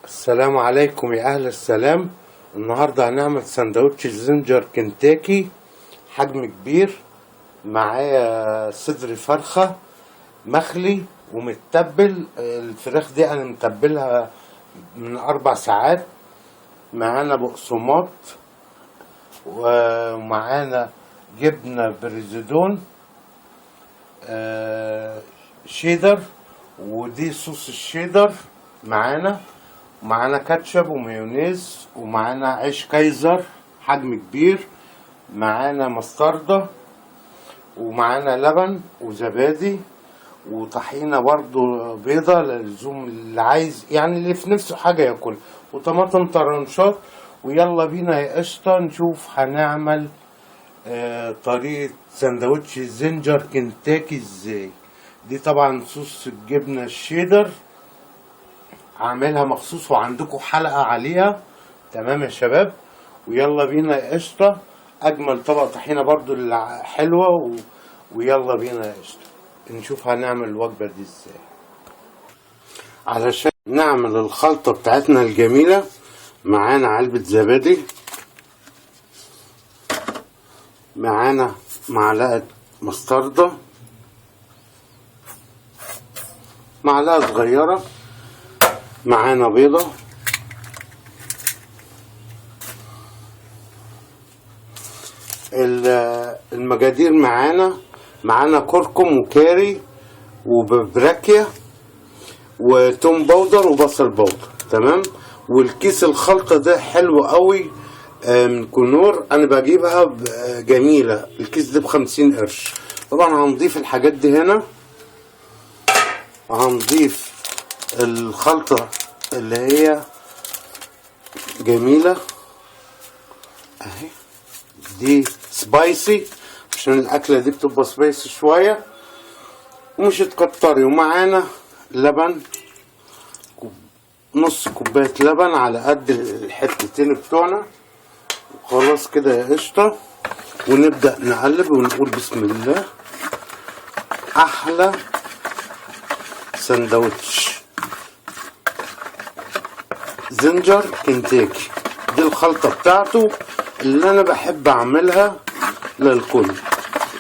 السلام عليكم يا أهل السلام. النهاردة هنعمل سندوتش زنجر كنتاكي حجم كبير. معايا صدر فرخة مخلي ومتبل. الفراخ دي أنا متبلها من 4 ساعات. معانا بقسماط ومعانا جبنة بريزيدون شيدر، ودي صوص الشيدر معانا، ومعانا كاتشب ومايونيز، ومعانا عيش كايزر حجم كبير، معانا مستردة، ومعانا لبن وزبادي وطحينة برضو بيضة للزوم اللي عايز، يعني اللي في نفسه حاجة ياكل، وطماطم طرنشات. ويلا بينا يا قشطة نشوف هنعمل طريقة سندوتش زنجر كنتاكي ازاي. دي طبعا صوص الجبنة الشيدر عاملها مخصوص وعندكم حلقة عليها. تمام يا شباب، ويلا بينا يا قشطة. اجمل طبق طحينة برضو اللي حلوة ويلا بينا يا قشطة نشوف هنعمل الوجبة دي ازاي. علشان نعمل الخلطة بتاعتنا الجميلة معانا علبة زبادي، معانا معلقة مستردة، معلقة صغيرة، معانا بيضة، المجادير معانا كركم وكاري وببراكيا وتوم powder وبصل powder. تمام. والكيس الخلطة ده حلو قوي من كنور، انا بجيبها جميلة. الكيس ده ب50 قرش. طبعا هنضيف الحاجات دي هنا، وهنضيف الخلطة اللي هي جميلة اهي، دي spicy عشان الاكلة دي بتبقى spicy شوية ومش تكتري. ومعانا لبن، نص كوباية لبن على قد الحتتين بتوعنا. وخلاص كده يا قشطة، ونبدأ نقلب ونقول بسم الله. أحلى سندوتش زنجر كنتاكي، دي الخلطة بتاعته اللي أنا بحب أعملها للكل.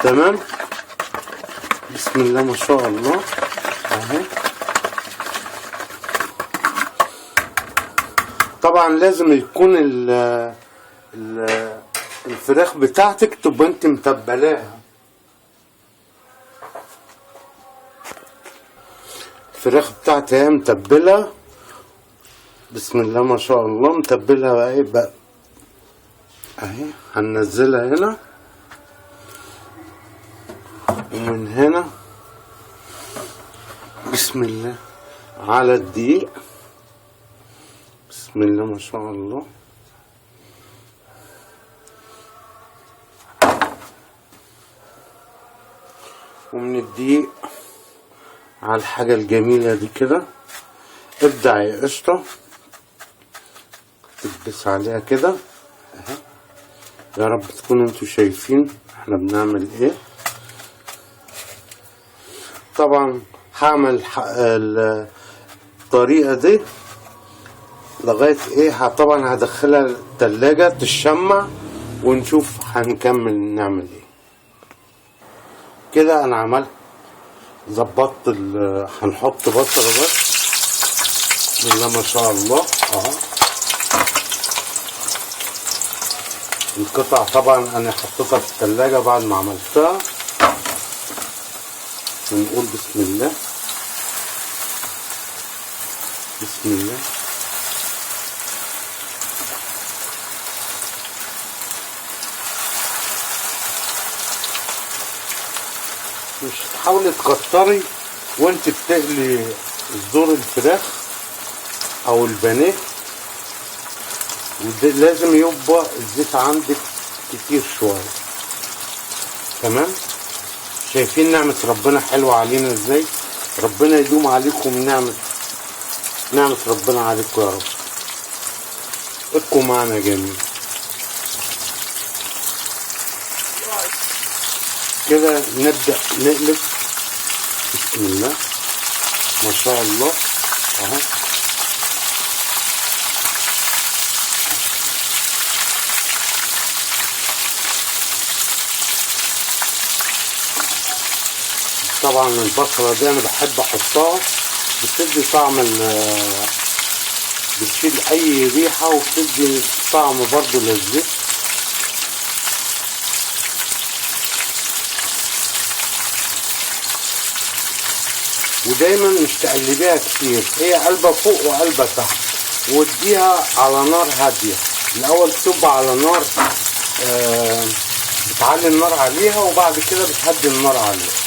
تمام، بسم الله ما شاء الله أهي. طبعا لازم يكون الفراخ بتاعتك تبقى انت متبلاها. الفراخ بتاعتي هي متبله، بسم الله ما شاء الله، متبلها بقى ايه بقى اهي. هننزلها هنا ومن هنا بسم الله على الدقيق، بسم الله ما شاء الله. ومن الدقيق على الحاجة الجميلة دي كده. ابدع يا قشطة، تكبس عليها كده اهي. يا رب تكونوا انتوا شايفين احنا بنعمل ايه. طبعا هعمل الطريقة دي لغاية ايه، طبعا هدخلها التلاجة تشمع ونشوف هنكمل نعمل ايه. كده انا عملت ظبطت هنحط بصلة بس، بسم الله ما شاء الله اهو. القطع طبعا انا حطيتها في التلاجة بعد ما عملتها. ونقول بسم الله بسم الله. مش تحاولي تكتري وانت بتقلي صدور الفراخ او البانيه، ولازم يبقى الزيت عندك كتير شويه. تمام، شايفين نعمة ربنا حلوة علينا ازاي؟ ربنا يدوم عليكم نعمة ربنا عليكم يا رب. ابقوا معنا جميعا كده. نبدأ نقلب بسم الله ما شاء الله اهو. طبعا البصلة دي انا بحب احطها، بتدي طعم، بتشيل اي ريحة وبتدي طعم برضو للزيت. ودايما مش تقلبيها كتير، هي قلبة فوق وقلبة تحت، واديها على نار هادية الاول، تبقى على نار بتعلي النار عليها وبعد كده بتهدي النار عليها.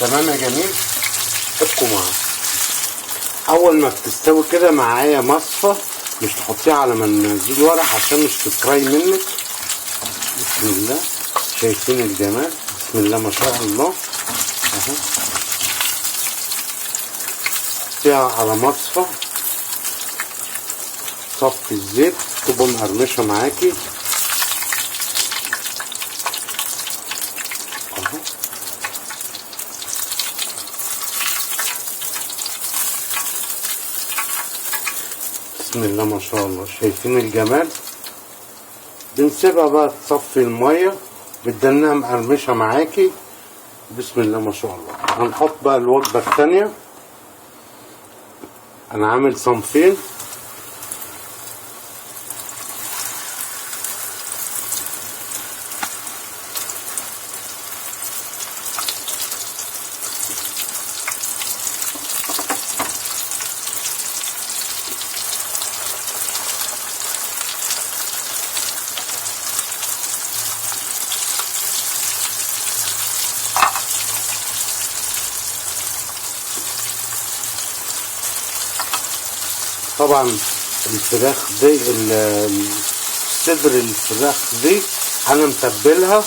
تمام يا جميل، ابقوا معايا. اول ما بتستوي كده معايا مصفى، مش تحطيها على مناديل ورق عشان مش تتري منك. بسم الله، شايفين الجمال؟ بسم الله ما شاء الله. اهو حطيها على مصفى، صفي الزيت، تبقى مقرمشه معاكي. اهو بسم الله ما شاء الله، شايفين الجمال؟ بنسيبها بقى تصفي المية، بتدنها مقرمشه معاكي. بسم الله ما شاء الله. هنحط بقى الوجبة الثانية. انا عامل صنفين. طبعا الفراخ دي، صدر الفراخ دي انا متبلها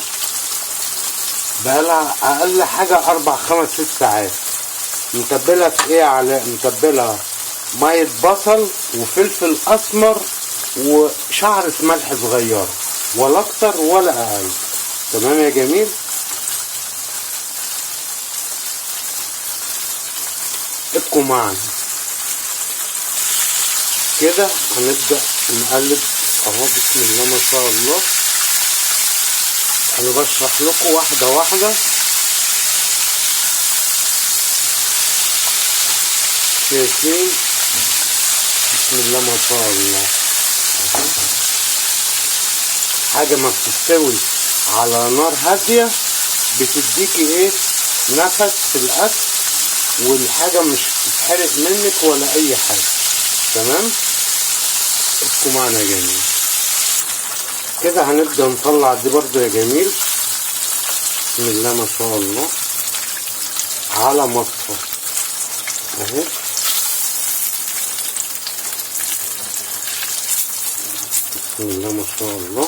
بقالها اقل حاجة 4 5 6 ساعات. متبلها في ايه؟ على متبلها مية بصل وفلفل اسمر وشعره ملح صغيرة، ولا اكتر ولا اقل. تمام يا جميل. ابقوا معنا كده. هنبدأ نقلب اهو. بسم الله ما شاء الله. انا بشرح لكم واحدة واحدة. شايفين؟ بسم الله ما شاء الله. حاجة ما بتستوي على نار هادية بتديكي ايه؟ نفس في الاكل، والحاجة مش بتتحرق منك ولا اي حاجة. تمام، ابقوا معنا يا جميل. كده هنبدأ نطلع دي برضو يا جميل. بسم الله ما شاء الله على مصفى اهي. بسم الله ما شاء الله.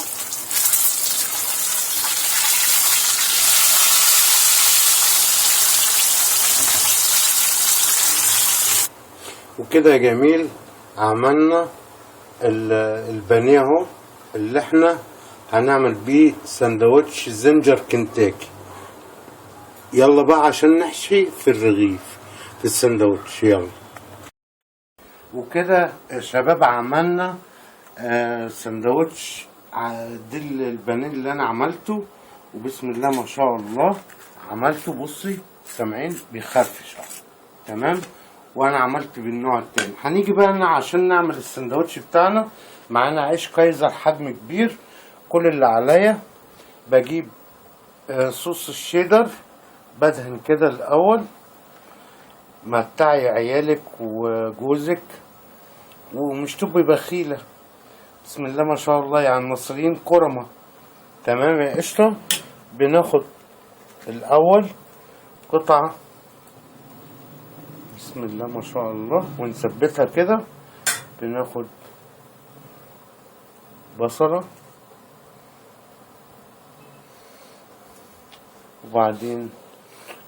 وكده يا جميل عملنا البانيه اهو اللي احنا هنعمل بيه سندوتش زنجر كنتاكي. يلا بقى عشان نحشي في الرغيف في السندوتش. يلا. وكده يا شباب عملنا سندوتش دي البانيه اللي انا عملته، وبسم الله ما شاء الله عملته. بصي سامعين بيخرفش اهو. تمام. وانا عملت بالنوع التاني. هنيجي بقى عشان نعمل السندوتش بتاعنا. معانا عيش كايزر حجم كبير. كل اللي عليا بجيب صوص الشيدر، بدهن كده الاول. متعي عيالك وجوزك ومش تبقي بخيله. بسم الله ما شاء الله، يعني المصريين كرمه. تمام يا قشطه. بناخد الاول قطعه بسم الله ما شاء الله ونثبتها كده. بناخد بصلة، وبعدين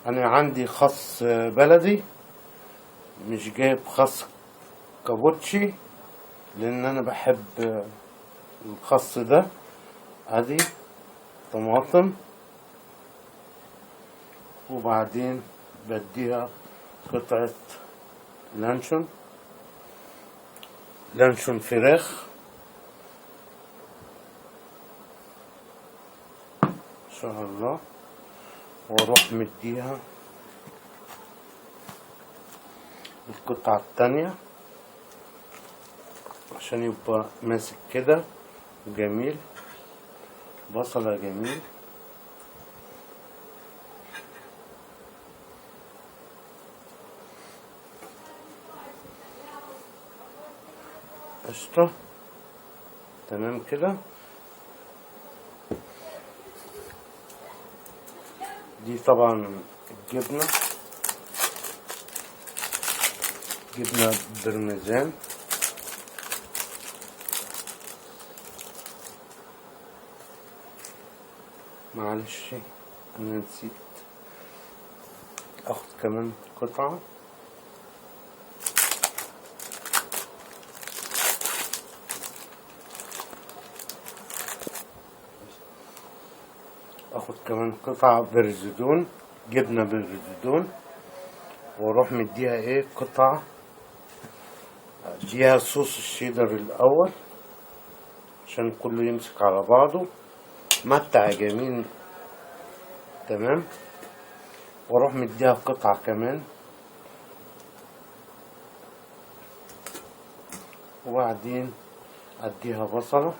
انا عندي خس بلدي، مش جايب خس كابوتشي لان انا بحب الخس ده. ادي طماطم، وبعدين بديها قطعة لانشون، لانشون فراخ ان شاء الله. واروح مديها القطعة التانية عشان يبقى ماسك كده وجميل. بصلة جميل. قشطة، تمام كده. دي طبعا الجبنة، جبنة برمجان. معلش انا نسيت اخد كمان قطعة. اخد كمان قطعة برزدون، جبنة برزدون، واروح مديها ايه قطعة، اديها صوص الشيدر الاول عشان كله يمسك على بعضه. متع يا جميل، تمام. واروح مديها قطعة كمان، وبعدين اديها بصلة،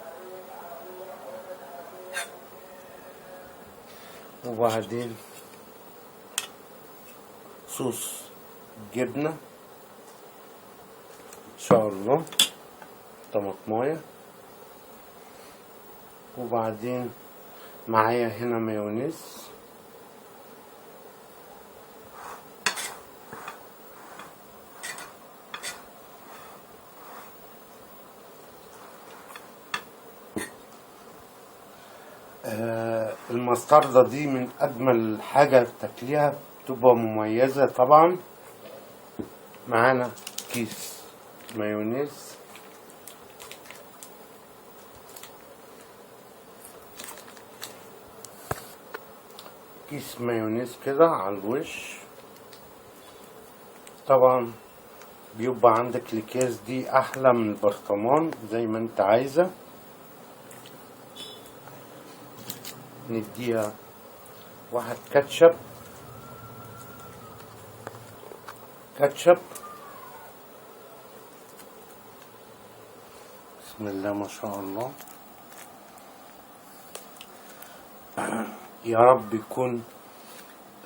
وبعدين صوص جبنة ان شاء الله، طماطماية، وبعدين معايا هنا مايونيز. المستردة دي من اجمل حاجة تاكليها، بتبقى مميزة طبعا. معانا كيس مايونيز، كيس مايونيز كده على الوش. طبعا بيبقى عندك الاكياس دي احلى من البرطمان زي ما انت عايزة. نديها واحد كاتشب، كاتشب، بسم الله ما شاء الله. يا رب يكون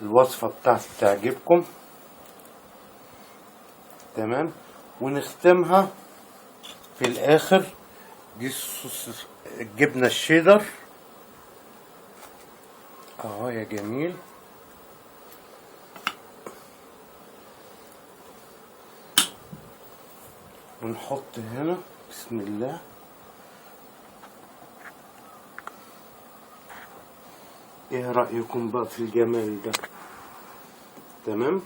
الوصفة بتاعتي تعجبكم، تمام. ونختمها في الاخر دي صوص الجبنة الشيدر اهو يا جميل. ونحط هنا بسم الله. ايه رأيكم بقى في الجمال ده؟ تمام.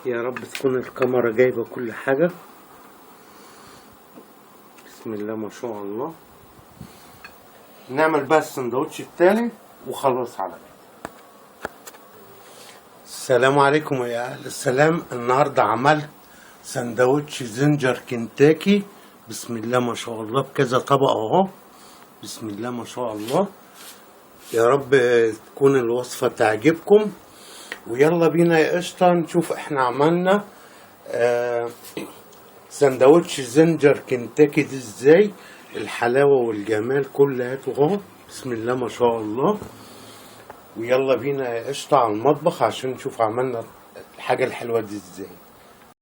يا رب تكون الكاميرا جايبة كل حاجة. بسم الله ما شاء الله. نعمل بقى السندوتش التاني وخلاص على كده. السلام عليكم يا اهل السلام. النهارده عملت سندوتش زنجر كنتاكي، بسم الله ما شاء الله، بكذا طبق اهو، بسم الله ما شاء الله. يا رب تكون الوصفة تعجبكم. ويلا بينا يا قشطة نشوف احنا عملنا سندوتش زنجر كنتاكي دي ازاي. الحلاوة والجمال كلها اهو، بسم الله ما شاء الله. ويلا بينا يا قشطة على المطبخ عشان نشوف عملنا الحاجة الحلوة دي ازاي.